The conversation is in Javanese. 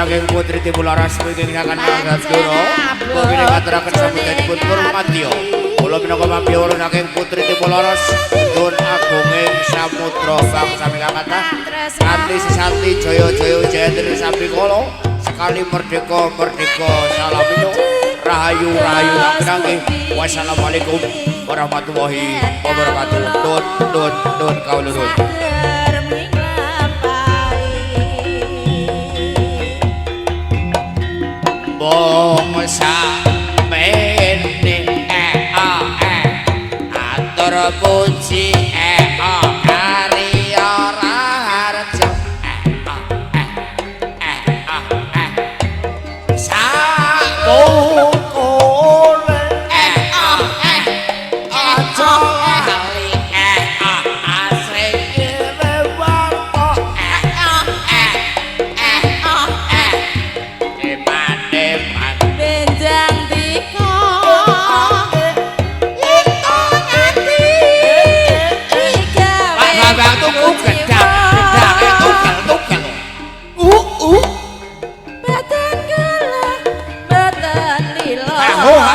saking Putri Timularas mungkin akan Doro mungkin ngaturaken sambutanipun Purmadya. Kula minangka mabiyawara saking Putri Timularas Dun Agunging Samudra bangsa kathah. Santi sesanti jaya jaya wijayantri sambikala sekali merdeka merdeka salaminyo rahayu rahayu pinanggih. Wassalamualaikum warahmatullahi wabarakatuh. Tun tun tun kawula nuwun. Bangsa mene e a e atur puji e a karya raharja e a e e a e sakukule e a e aja lali e a asring warta e a e e a e eman-eman Benjang dika ati Pak Bambang tuku gedang, gedange tugel tugel. Badan kula badan lila. Eh, ho ha.